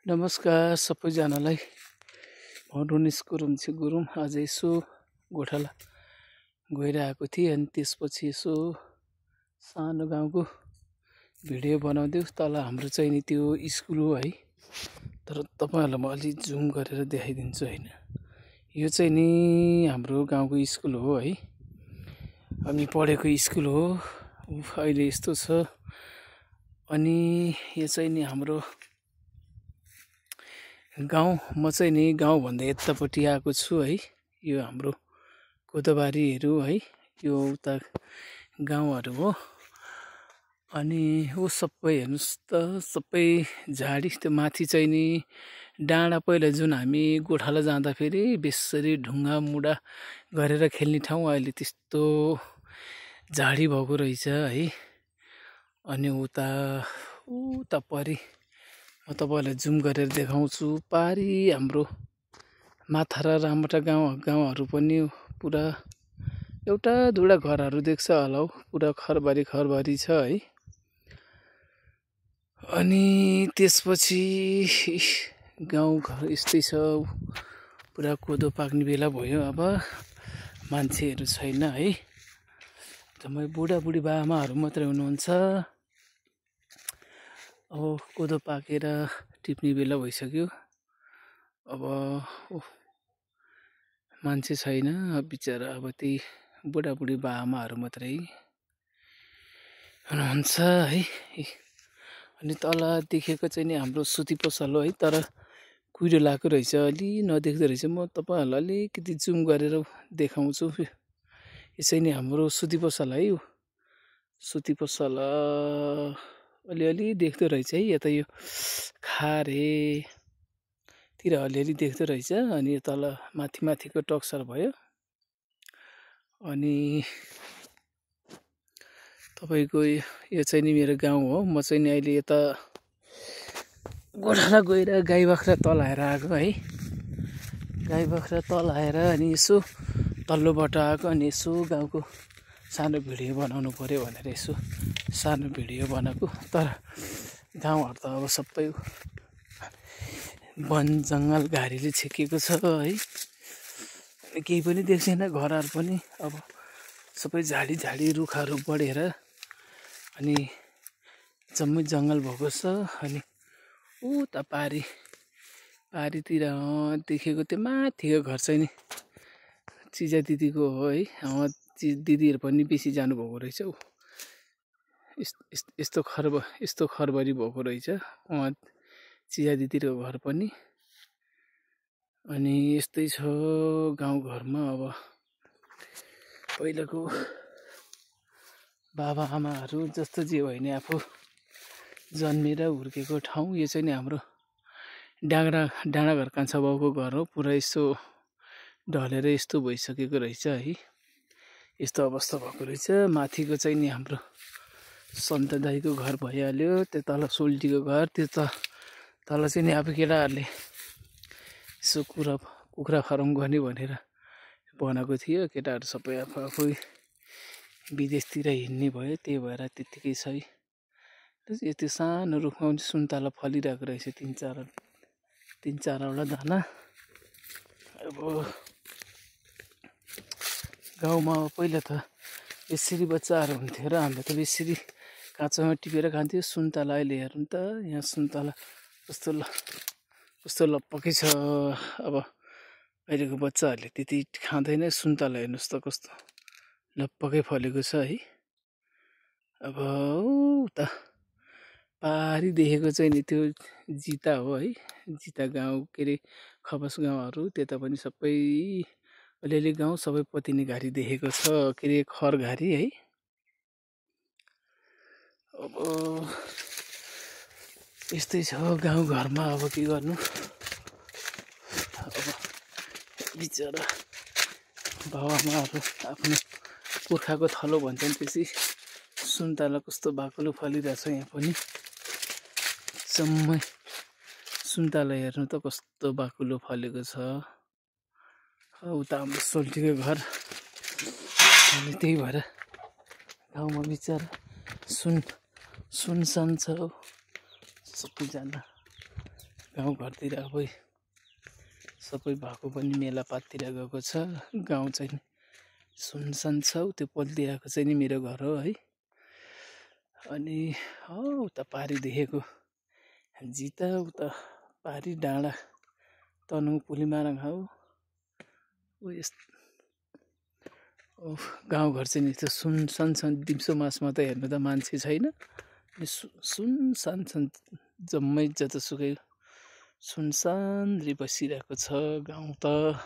नमस्कार सबैजनालाई। म डोनिस गुरुङ गुरुङ आज यसो गोठाला गइरहेको थिएँ अनि त्यसपछि यसो सानो गाउँको भिडियो बनाउँदै तल हाम्रो चाहिँ नि त्यो स्कुल हो है। तर तपाईहरुलाई म अलि जुम गरेर देखाइदिन्छु हैन। यो चाहिँ नि हाम्रो गाउँको स्कुल हो है। हामी पढेको स्कुल हो। अहिले यस्तो छ। अनि यो चाहिँ नि हाम्रो गाउँ। म चाहिँ नि गाउँ भन्दा यतापट्टि आएको छु है। यो हाम्रो कोदबारीहरू है, यो उता गाउँहरू हो। अनि ऊ सबै हेर्नुस् त, सबै झाडी। त्यो माथि चाहिँ नि डाँडा, पहिला जुन हामी गोठाला जाँदाखेरि बेसरी ढुङ्गा मुढा गरेर खेल्ने ठाउँ, अहिले त्यस्तो झाडी भएको रहेछ है। अनि उता परि म तपाईहरुलाई जुम गरेर देखाउँछु। पारी हाम्रो माथा र रामटा गाउँहरू पनि पुरा एउटा दुईवटा घरहरू देख्छ होला हौ। पुरा खरबारी छ है। अनि त्यसपछि गाउँघर यस्तै छ। पुरा कोदो पाक्ने बेला भयो। अब मान्छेहरू छैन है। जम्मै बुढाबुढी बाआमाहरू मात्रै हुनुहुन्छ। अब कोदो पाकेर टिप्ने बेला भइसक्यो। अब मान्छे छैन बिचरा। अब त्यही बुढाबुढी बाआमाहरू मात्रै हुनुहुन्छ है। अनि तल देखेको चाहिँ नि हाम्रो सुती पसल हो है। तर कुहिरो लागेको रहेछ, अलि नदेख्दो रहेछ। म तपाईहरुलाई अलिकति जुम गरेर देखाउँछु। यो चाहिँ नि हाम्रो सुती पसल है। सुती पसल अलिअलि देख्दो रहेछ है। यता यो खारेतिर अलिअलि देख्दो रहेछ। अनि यो तल माथिको टक्सर भयो। अनि तपाईको यो चाहिँ नि मेरो गाउँ हो। म चाहिँ नि अहिले यता गोठाला गएर गाई बाख्रा तलाएर आएको है। गाई बाख्रा तलाएर अनि यसो तल्लोबाट आएको। अनि यसो गाउँको सानो भिडियो बनाउनु पर्यो भनेर यसो सानो भिडियो बनाएको। तर गाउँहरू त अब सबै वन जङ्गल घारीले छेकिएको छ है। केही पनि देख्दैन। घरहरू पनि अब सबै झाडी रुखहरू बढेर अनि जम्मै जङ्गल भएको छ। अनि उता पारीतिर देखेको त्यो माथिको घर चाहिँ नि चिजा दिदीको हो है। दिदीहरू पनि बेसी जानुभएको रहेछ हौ। यस्तो खरबारी भएको रहेछ चिजा दिदीको घर पनि। अनि यस्तै छ गाउँघरमा। अब पहिलाको बाबा आमाहरू जस्तो जे भयो नि आफू जन्मेर हुर्केको ठाउँ। यो चाहिँ नि हाम्रो डाँडा घर कान्छा बाउको घर हो। पुरा यसो ढलेर यस्तो भइसकेको रहेछ है। यस्तो अवस्था भएको रहेछ। माथिको चाहिँ नि हाम्रो सन्त दाईको घर भइहाल्यो। त्यो तल सोल्टीको घर। त्यो तल चाहिँ नि अब केटाहरूले यसो कुखुरा फारम गर्ने भनेर बनाएको थियो। केटाहरू सबै आफै विदेशतिर हिँड्ने भयो। त्यही भएर त्यत्तिकै छ है। त्यो सानो रुखमा पनि सुन्तला फलिरहेको रहेछ। तिन चारवटा दाना। अब गाउँमा पहिला त यसरी बच्चाहरू हुन्थ्यो र हामीले त यसरी काँचोमा टिपेर खान्थ्यो सुन्तला। अहिले हेर्नु त यहाँ सुन्तला कस्तो लप्पकै छ। अब अहिलेको बच्चाहरूले त्यति खाँदैन। सुन्तला हेर्नुहोस् त कस्तो लप्पकै फलेको छ है। अब उता पारी देखेको चाहिँ नि त्यो जिता हो है। जिता गाउँ के अरे खवास गाउँहरू त्यता पनि सबै अलिअलि गाउँ सबै पतिनी घारी देखेको छ। के अरे खरघारी है। अब यस्तै छ गाउँघरमा। अब के गर्नु। अब बिचरा बाबुआमाहरू आफ्नो पुर्खाको थलो भन्छन्। त्यसै सुन्तला कस्तो बाक्लो फलिरहेछ। यहाँ पनि जम्मै सुन्तला हेर्नु त कस्तो बाक्लो फलेको छ। उता हाम्रो सोल्टीको घर। अनि त्यही भएर गाउँमा बिचरा सुनसान छ सबैजना। गाउँघरतिर अब सबै भएको पनि मेलापाततिर गएको छ। गाउँ चाहिँ सुनसान छ। त्यो पल्टिरहेको चाहिँ नि मेरो घर हो है। अनि उता पारि देखेको जिता उता पारि डाँडा तनहुँ पुलिमाराङ हो। गाउँघर चाहिँ नि त्यो सुनसान छ। दिउँसो मासमा त हेर्नु त मान्छे छैन। सुनसान छन् जम्मै जतासुकै सुनसान बसिरहेको छ गाउँ त।